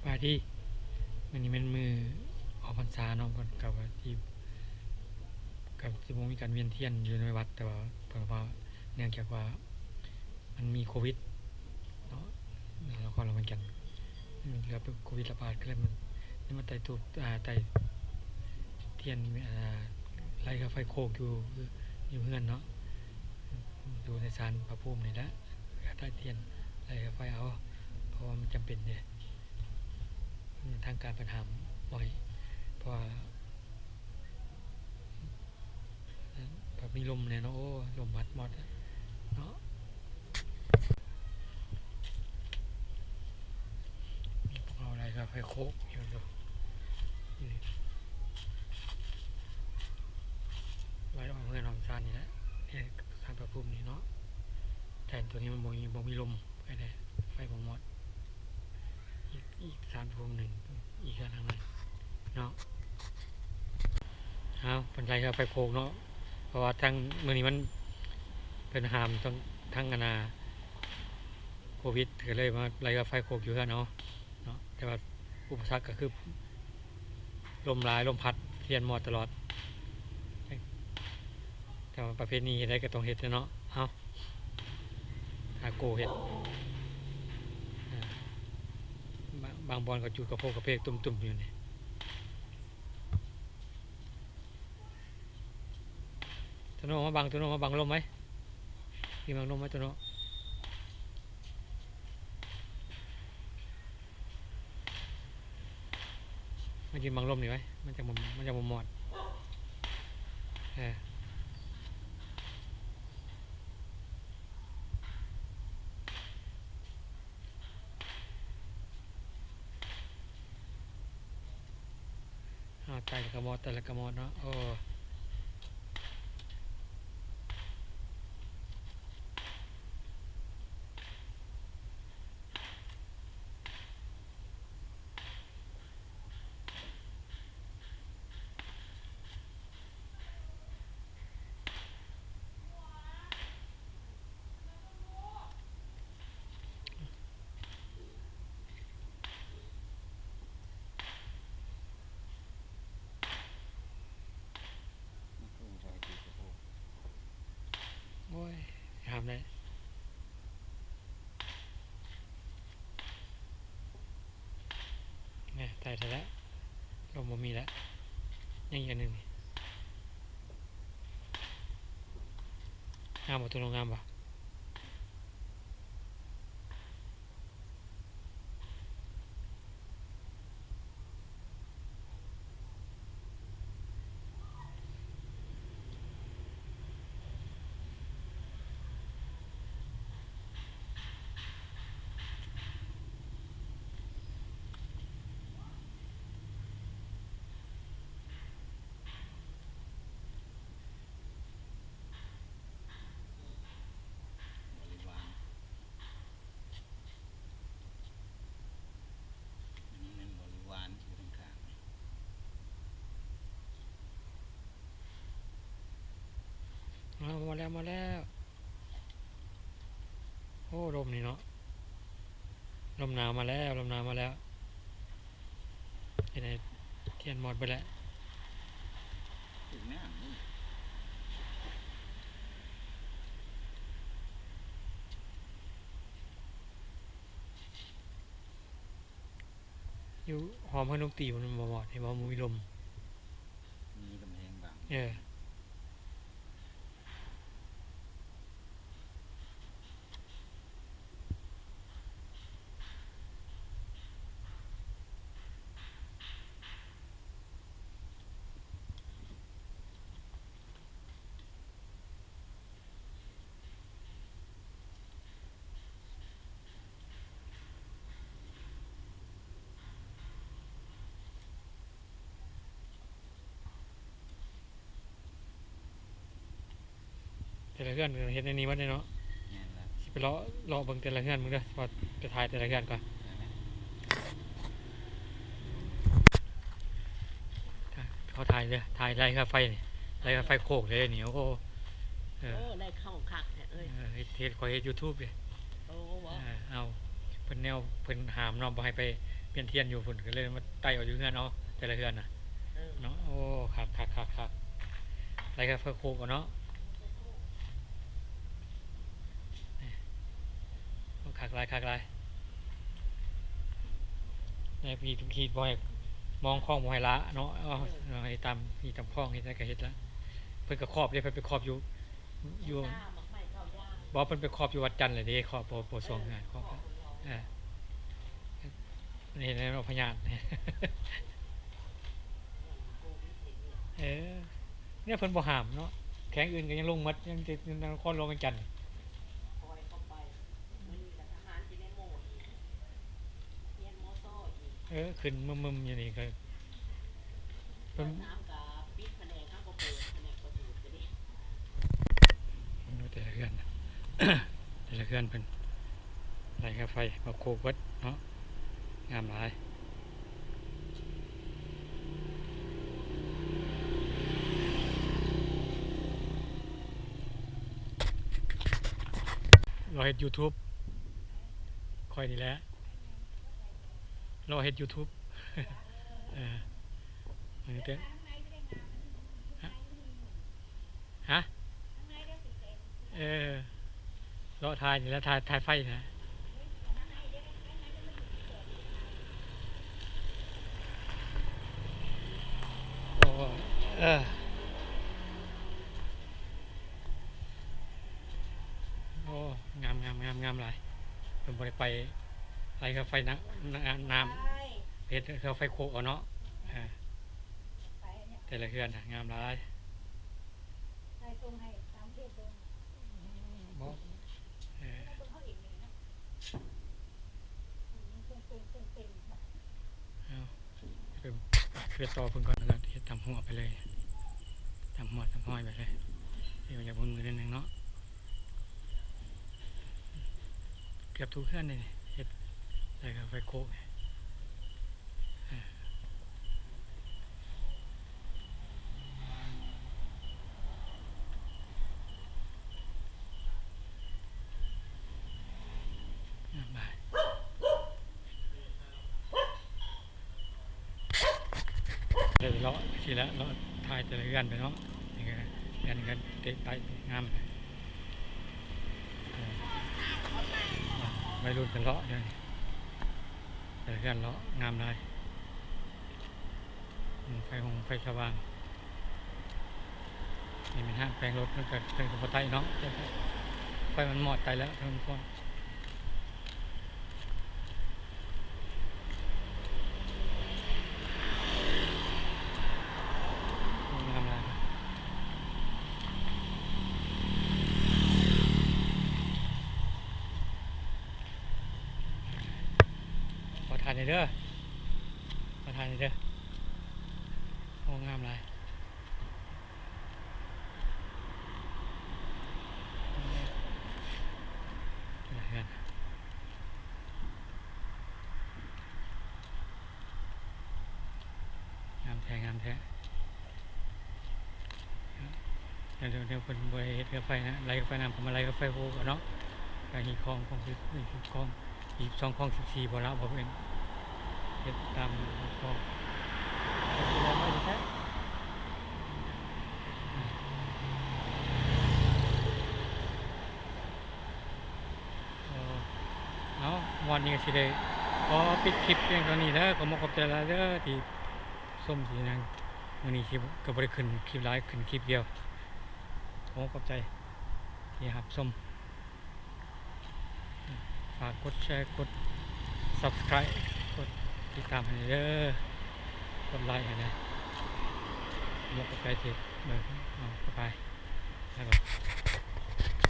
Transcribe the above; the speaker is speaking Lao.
ສະບາຍດີ ມື້ນີ້ແມ່ນມື້ອອກພັນສາເນາະ ເພິ່ນກໍວ່າຊິ ກໍຊິບໍ່ມີການວຽນທຽນຢູ່ໃນວັດ ແຕ່ວ່າເພິ່ນວ່າເນື່ອງຈາກວ່າມັນມີໂຄວິດເນາະ ນະຄອນຫຼວງວຽງຈັນ ເລື່ອງໂຄວິດລະບາດ ກໍເລີຍມາ ໄດ້ມາໄຕ້ທູບ ອ່າ ໄຕ້ທຽນ ອ່າ ໄລ່ຄ່າໄຟໂຄກຢູ່ ຢູ່ເຮືອນເນາະ ຢູ່ໃນສານພະພູມນີ້ແຫຼະ ກໍໄຕ້ທຽນໄລ່ຄ່າໄຟເອົາ ເພາະວ່າມັນຈຳເປັນເດ້ ທາງການເພິ່ນຫ້າມບໍ່ໃຫ້ ເພາະວ່າ ແບບມີລົມແດ່ເນາະ ໂອ້ ລົມພັດມອດເນາະ ພວກເຮົາໄລ່ຄ່າໄຟໂຄກຢູ່ ນີ້ ໄລ່ອອກເຮືອນອອກຊານນີ້ແຫຼະ ເຮັດສານພະພູມນີ້ເນາະ ແຕ່ໂຕນີ້ມັນບໍ່ມີ ບໍ່ມີລົມ ໄຟແດ່ ໄຟບໍ່ມອດ ອີກ ອີກສານພະພູມໜຶ່ງ ອີກເຮືອນຫຼັງໜຶ່ງເນາະ ເອົາ ເພິ່ນໄລ່ຄ່າໄຟໂຄກເນາະ ເພາະວ່າທາງ ມື້ນີ້ມັນ ເພິ່ນຫ້າມທາງ ທາງອັນນ່າ ໂຄວິດ ກໍເລີຍມາໄລ່ຄ່າໄຟໂຄກຢູ່ເຮືອນເອົາເນາະ ແຕ່ວ່າອຸປະສັກກໍຄື ລົມຫຼາຍ ລົມພັດ ທຽນມອດຕະຫຼອດ ແຕ່ວ່າປະເພດນີ້ເຮັດໄດ້ກໍຕ້ອງເຮັດແຫຼະເນາະ ເອົາ ຫາໂກເຮັດ ອາ ບາງ ບາງບ່ອນກໍຈູດກະໂພກກະເພກຕຸ້ມໆຢູ່ນີ້ ໂຕໂນມາບັງ ໂຕໂນມາບັງລົມໄວ້ ມີບັງລົມໄວ້ ໂຕໂນ ມາຢືນບັງລົມນີ້ໄວ້ ມັນຈະບໍ່ ມັນຈະບໍ່ມອດ ເອີ. ອ້າວ ແຕ່ລະກະມອດ ແຕ່ລະກະມອດເນາະ ໂອ້. ໂອ້ຍ ຫ້າມໄດ້ ແນ່ ຕາຍແທ້ແລ້ວ ລົມບໍ່ມີແລ້ວ ຍັງອີກອັນໜຶ່ງນີ້ ງາມບໍ່? ຕົວໂນງາມບໍ່? ອັນນີ້ແມ່ນບໍລິວານຢູ່ທາງຂ້າງນີ້ ອ້າວ ມາແລ້ວ ມາແລ້ວ ໂອ້ ລົມນີ້ເນາະ ລົມໜາວມາແລ້ວ ລົມໜາວມາແລ້ວ ເຮັດໃຫ້ທຽນມອດເບິດແລ້ວ ຖືກນ້ຳນີ້. ຢູ່ຫ້ອມເຮືອນລຸງຕີ ມັນບໍ່ມອດ ເຫັນບໍ່ ມັນມີລົມ ມີກຳແພງບັງ ເອີ. ແຕ່ລະເຮືອນເຮັດແນວນີ້ໝົດເລີຍເນາະ ແມ່ນລະ ຊິໄປເລາະ ເລາະເບິ່ງແຕ່ລະເຮືອນເບິ່ງເດີ ຊິໄປຖ່າຍແຕ່ລະເຮືອນກ່ອນ ໄດ້ໄໝ? ຂໍຖ່າຍເດີ ຖ່າຍໄລ່ຄ່າໄຟນີ້ ໄລ່ຄ່າໄຟໂຄກເດ້ນີ້ ໂອ້ ເອີ ໂອ້ ໄດ້ເຂົ້າຄັກແທ້ເອີຍ ເອີ ເຮັດ ເຮັດ ຂ້ອຍເຮັດຢູທູບເດ້ ໂອ້ ເອີ ເອົາ ເພິ່ນແນວ ເພິ່ນຫ້າມເນາະ ບໍ່ໃຫ້ໄປ ປ່ຽນທຽນຢູ່ພຸ້ນ ກໍເລີຍມາໄຕ່ເອົາຢູ່ເຮືອນເອົາ ແຕ່ລະເຮືອນນະ ເອີ ເນາະ. ໂອ້ ຄັກໆໆໆ ໄລ່ໄຟໂຄກເອົາເນາະ. ໂອ້ ຄັກຫຼາຍ ຄັກຫຼາຍ. ໃນທີ່ຄິດບໍ່ໃຫ້ມອງຂອງບໍ່ໃຫ້ລະເນາະ ເອົາ ເອີ ເອົາໃຫ້ຕາມ ມີຕາມຂອງ ເຮັດໄດ້ກໍເຮັດລະ. ເພິ່ນກໍຂອບເດ້ ເພິ່ນໄປຂອບຢູ່ ຢູ່ ບໍ່ ເພິ່ນໄປຂອບຢູ່ວັດຈັນແຫຼະເດ້ ຂອບ ບໍ່ ບໍ່ຊ່ວງງານຂອບ ເອີ ເຫັນແລ້ວເນາະ ພະຍາດ ເອີ ເນຍ ເພິ່ນບໍ່ຫ້າມເນາະ ແຂວງອື່ນກໍຍັງລົງໝົດ ຍັງແຕ່ນະຄອນຫຼວງວຽງຈັນ. ເອີ ຂຶ້ນມຶມໆຢູ່ນີ້ກໍ ເພິ່ນ ເບິ່ງດູແຕ່ລະເຮືອນ ແຕ່ລະເຮືອນເພິ່ນ ໄລ່ຄ່າໄຟມາໂຄກເບິດເນາະ ງາມຫຼາຍ. ລໍເຮັດຢູທູບ ຂ້ອຍນີ້ແຫຼະ ລໍເຮັດຢູທູບ ເອີ ຮະ ຮະ ເອີ ເລາະຖ່າຍນີ້ແຫຼະ ຖ່າຍ ຖ່າຍໄຟນີ້ແຫຼະ. ໂອ້ ເອີ ໂອ້ ງາມໆໆໆ ຫຼາຍ. ເພິ່ນບໍ່ໄດ້ໄປ ໄລ່ຄ່າໄຟນະ ນະ ນ້ຳ ເຮັດຄ່າໄຟໂຄກເອົາເນາະ. ເອີ ແຕ່ລະເຮືອນນະ ງາມຫຼາຍ. ບໍ່ ເອີ ເອົາ ໄປເພື່ອຕໍ່ເພິ່ນກ່ອນ ແລ້ວກໍເຮັດຕາມຫົວໄປເລີຍ ຕາມຫົວຕາມຮອຍໄປເລີຍ. ເຮັດຢາກເບິ່ງມືໜຶ່ງເນາະ ເກືອບທຸກເຮືອນເດ ເຮັດໄລ່ຄ່າໄຟໂຄກ. ເລີາະຊິລະ ເລາະຖ່າຍແຕ່ລະເຮືອນໄປເນາະ. ນີ້ກໍເຮືອນ ເຮືອນເຕະໄປງາມ ໄວລຸ້ນກັນເລາະເດີ. ແຕ່ເຮືອນເລາະງາມຫຼາຍ ໄຟຫົງໄຟສະຫວ່າງ. ນີ້ແມ່ນຮ້ານແປງລົດ ເພິ່ນກໍ ເພິ່ນກໍບໍ່ໄຕ້ເນາະ ໄຟມັນມອດໄຕ້ແລ້ວ ເພິ່ນບໍ່ ງາມຫຼາຍ. ຂໍຖ່າຍໜ່ອຍເດີ ຂໍຖ່າຍໜ່ອຍເດີ. ໂອ້ ງາມຫຼາຍ. ງາມແທ້ ງາມແທ້. ດຽວ ດຽວ ດຽວເພິ່ນບໍ່ໄດ້ເຮັດເຮືອໄຟນະ ໄລ່ໄຟນ້ຳ ເຂົາມາໄລ່ໄຟໂຄກເອົາເນາະ. ກະຮີດຄອງ ຄອງສິບ ຄອງສິບສອງ ຄອງສິບສີ່ ບໍ່ລະ ບໍ່ເປັນ ເຮັດຕາມຄອງ. ເອົາ ງວດນີ້ກໍຊິໄດ້ຂໍປິດຄລິບພຽງເທົ່ານີ້ເດີ. ຂໍຂອບໃຈຫຼາຍເດີທີ່ຊົມ ທີ່ຫຍັງ. ມື້ນີ້ຊິ ກໍບໍ່ໄດ້ຂຶ້ນຄລິບຫຼາຍ ຂຶ້ນຄລິບດຽວ. ຂໍຂອບໃຈທີ່ຮັບຊົມ. ຝາກກົດແຊ ກົດຊັບສະໄຄຣບ໌ ກົດຕິດຕາມໃຫ້ເດີ ກົດໄລຄ໌ໃຫ້ແດ່. ຂອບໃຈທີ່ເບິ່ງ. ເອົາ ບາຍບາຍ ບາຍບາຍ.